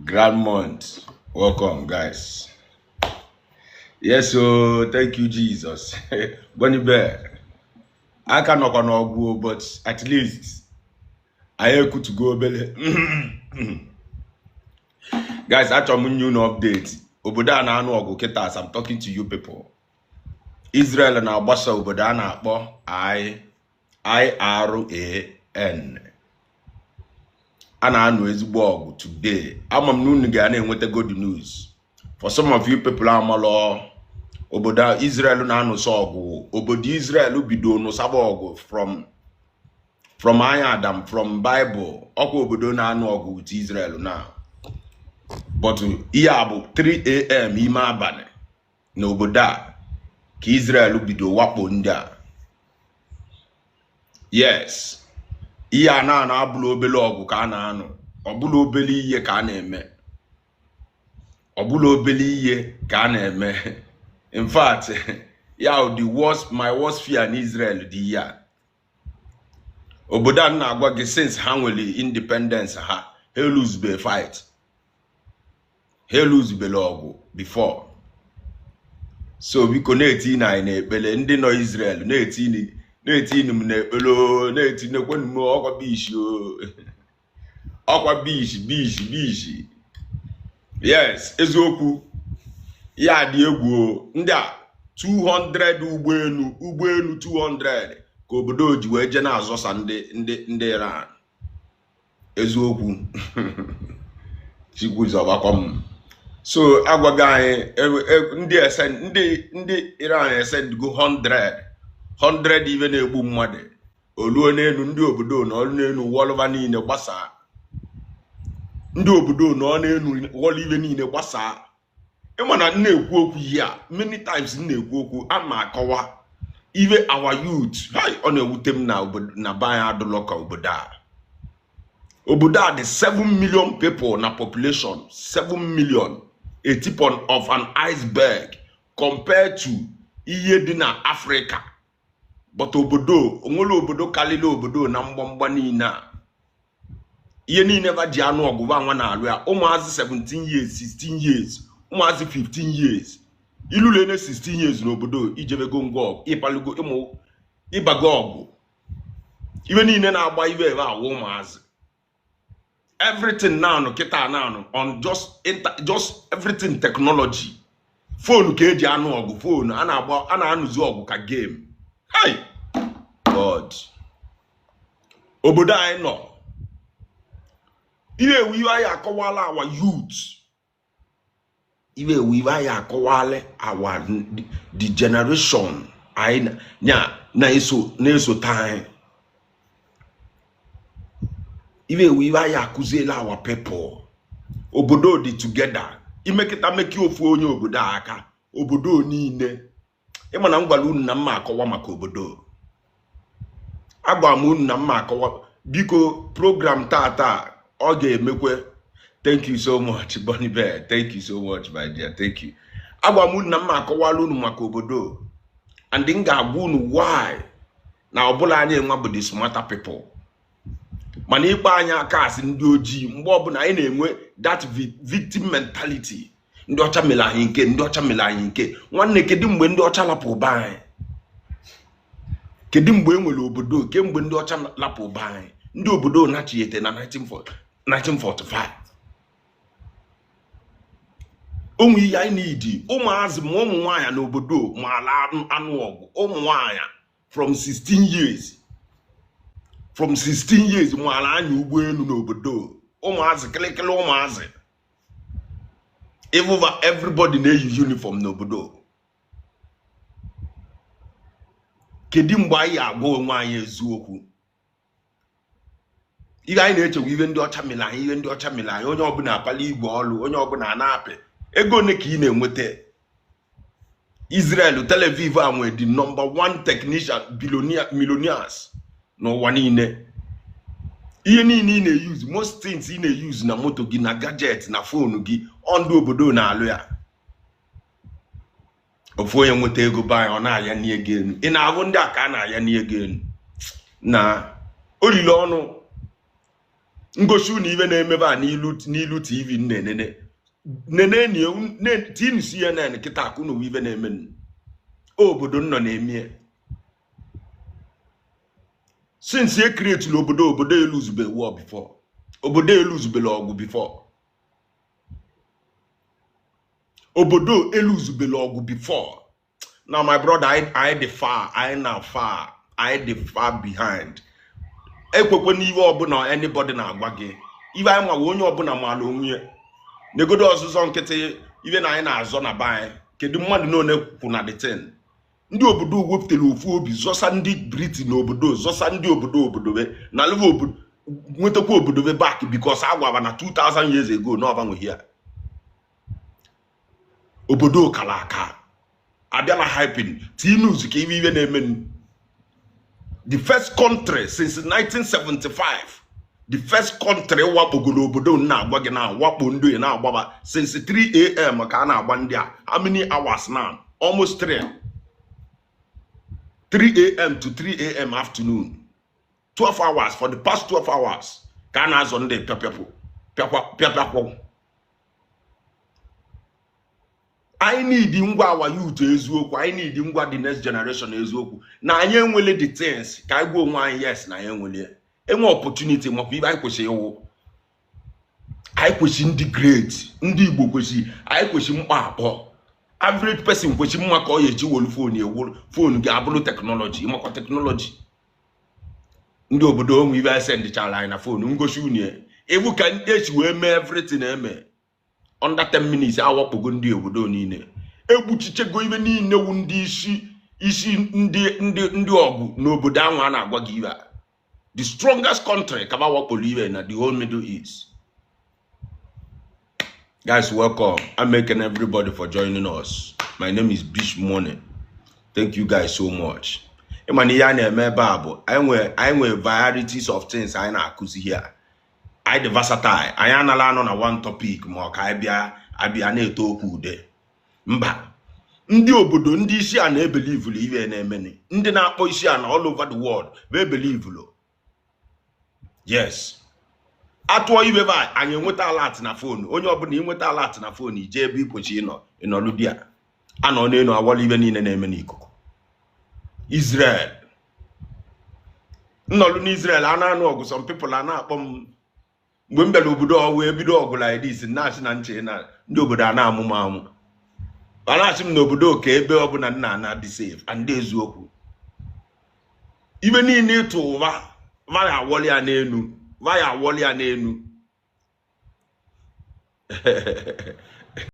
Grandmont, welcome, guys. Yes, so thank you, Jesus. Bunny Bear, aka nọkwa n'ọgwụ o, but at least anyị ekutugo obele. Guys, achọrọ m nye unu update. Obodo a na-anụ ọgụ kịta as I'm talking to you people. Israel na-agbasa obodo a na-akpọ IRAN. A na-anụ ezigbo ọgụ today. Ama m na unu ga na-enweta good news. For some of you people amalọ obodo a Israel na-anụsa ọgụ. Obodo Israel bido nụsaba ọgụ from anya Adam, from Bible. Ọkwa obodo na-anụ ọgụ with Israel now. But ihe a bụ 3 a.m. ime abalị n'obodo a ka Israel bido wakpo ndị a. Yes, ihe a na-anụ abụla obele ọgụ ka a na-anụ, ọbụla obele ihe ka a na-eme, ọbụla obele ihe ka a na-eme. In fact, ya the worst, my worst fear na Israel dị ihe a. Obodo a m na-agwa gị, since ha nwere independence, ha eluzube fight, ha eluzubele ọgụ before. So biko, na-eti na anyị n'ekpele. Ndị nọ Israel, na-etini m n'ekpele o, na-etinekwenu m. Ọkwa bishi o, ọkwa bishi bishi bishi. Yes, eziokwu ya dị egwu o. Ndị a 200 ụgbọelu 200 ka obodo ji wee jee na-azọsa ndị Iran. Eziokwu, Chukwu zọbakwa m. So agwaghị anyị ndị esen ndị Iran esendigo 100 100 ibe na-egbu mmadụ oluo n'elu. Ndị obodo na ọrụ n'elu wọlụva niile gbasaa. Ndị obodo nọ n'elu wọlụ ibe niile gbasaa. Ịma na m na-ekwu okwu ihe a many times, m na-ekwu okwu a ma akọwa ibe our youth. Hai, ọ na-ewute m na obodo na be anyị adụlọ ka obodo a. Obodo a dị 7 million people na population, 7 million, a tip on of an iceberg compared to ihe dị na Africa. But obodo onwere obodo karịrị obodo na mgbamgba niile a. Ihe niile ba ji anụ ọgụ ba nwa na-alụ ya. Ụmụazị 17 years, 16 years, ụmụazị 15 years, ilule na 16 years n'obodo ijebego ngwa ọgụ, ịpalugo ịmụ ịbago ọgụ. Ibe niile na-agba ibe ebe awụ ụmụazị. Everything now kịta now on just inter, just everything technology, phone ka eji anụ ọgụ. Phone a na-agba, a na-anụzi ọgụ ka game. Hey God, obodo anyị nọ ihe ewu iwe anyị akọwala our youth, iwe ewu iwe anyị akọwala our the generation anyị na na-esote anyị. Iwe ewu iwe anyị akụziela our people. Obodo dị together, imekịta meki ofu onye obodo a aka obodo niile. Ịma na m gwara unu na mma akọwa maka obodo. Agwara m unu na mma akọwa. Biko, program tata ọ ga-emekwe. Thank you so much, Bonnie Bear. Thank you so much, my dear, thank you. Agwara m unu na mma akọwala unu maka obodo, and m ga-agwa unu why na ọbụla anyị enwa bụ the smarter people. Mana ikpe anyị aka asị ndị ojii, mgbe ọbụla anyị na-enwe that victim mentality, ndị ọcha mere anyị nke, ndị ọcha mere anyị nke. Nwanne, kedu mgbe ndị ọcha lapụ be anyị? Kedu mgbe e nwere obodo? Kemgbe ndị ọcha lapụ be anyị, ndị obodo nachighete na 1945. Ụmụ ihe anyị na-edi ụmụazị ma ụmụ nwaanyị n'obodo ma ala anụ ọgụ. Ụmụ nwaanyị from 16 years, from 16 years ma ala anya ụgbọelu n'obodo. Ụmụazị kịlịkịlị, ụmụazị ịvụva, everybody na-eyi uniform n'obodo. Kedu mgbe anyị agwa onwe anyị eziokwu? Ihe anyị na-echekwa, ihe ndị ọcha mere anyị, ihe ndị ọcha mere anyị. Onye ọbụla akpali igwe ọlụ, onye ọbụla na-apị ego one ka ị na-enweta. Israel, Tel Aviv a nwere the number one technician billionaire, millionaires n'ụwa niile. Ihe niile ị na-eyuzu, most things ị na-eyuzu na moto gị, na gadget, na phone gị, ọ ndị obodo na-alụ ya. Ofu onye nweta ego be anyị, ọ na-aya n'ego elu. Ị na-ahụ ndị a ka a na-aya n'ego elu na olili ọnụ. Ngosi unu ibe na-emebe a n'ilu n'ilu TV na-enene nene tinu CNN kịta ka unu ibe na-eme obodo nọ na-emie since e create obodo. Obodo eluzube war before, obodo eluzubele ọgụ before, obodo eluzubele ọgụ before. Na my brother, anyị dị far, anyị na far, anyị dị far behind. Ekwekwe n'ihe ọbụla anybody na-agwa gị. Ibe anyị mawa, onye ọbụla maala onwe ya. Negodo ọzụzọ nkịtị ibe na anyị na-azọ na be anyị. Kedu mmadụ na one kwụ na the thing? Ndị obodo wepụtara ofu obi zọsa ndị Britain obodo, zọsa ndị obodo obodo be na alụva obodo, nwetakwa obodo be back, because agwaba na 2000 years ago na ọbanweghị ya. Obodo kara aka abịa na hyping news ka ibe ibe na-eme. The first country since 1975, the first country wakpogoro obodo na-agwa gị na wakpo ndị na-agbaba since 3 a.m. ka a na-agba ndị a. How many hours now? Almost 3 3 a.m. to 3 a.m. afternoon, 12 hours. For the past 12 hours ka a na-azọ ndị pịapịapụ pịapịakwụ. Anyị need ngwa our youth eziokwu. Anyị need ngwa the next generation eziokwu na anyị enwele the things ka anyị gwa onwe anyị yes, na anyị enwele enwe opportunity makwa ibe anyị kwesịrị ịwụ. Anyị kwesịrị ndị great, ndị Igbo kwesịrị, anyị kwesịrị mkpa akpọ average person kwesịrị mma ka ọ ya eji wolu phone ewu phone gị abụrụ technology makwa technology. Ndị obodo onwe ibe sendịchara anyị na phone ngosi unu ewu ka esi wee mee everything eme under 10 minutes. Awakpogo ndị obodo niile, egbuchichego ibe niile wu ndị isi isi ndị ndị ndị ọgụ n'obodo ahụ a na-agwa gị ibe a. The strongest country ka ba wakporo ibe na the whole Middle East. Guys, welcome. I'm making everybody for joining us. My name is Bish Money. Thank you guys so much. Ịma na ihe a na-eme ebe a bụ anyị nwee varieties of things anyị na-akụzi here. Anyị dị versatile. Anyị anala anọ na one topic ma ọ ka anyị bịa abịa na-eto okwu ude mba. Ndị obodo, ndị isi a na-ebelivulu ibe na-emeni, ndị na-akpọ isi a na all over the world bụ ebelivulu. Yes, atụọ ibe ba anyị enweta alert na phone. Onye ọbụla inweta alert na phone, ije ebe ikwechi ịnọ ịnọlụ di a anọ n'elu awọla ibe niile na-eme n'ikuku. Israel nnọlụ n'Israel a na-anụ ọgụ. Some people a na-akpọ m mgbe m bịara obodo ọ wee bido ọgụ like this, na-achị na nche na ndị obodo a na-amụ m amụ, a na-achị m n'obodo ka ebe ọbụla nna ana dị safe and eziokwu. Ibe niile ịtụ ụva vaya awọli ya n'elu, vaya awọli ya n'elu.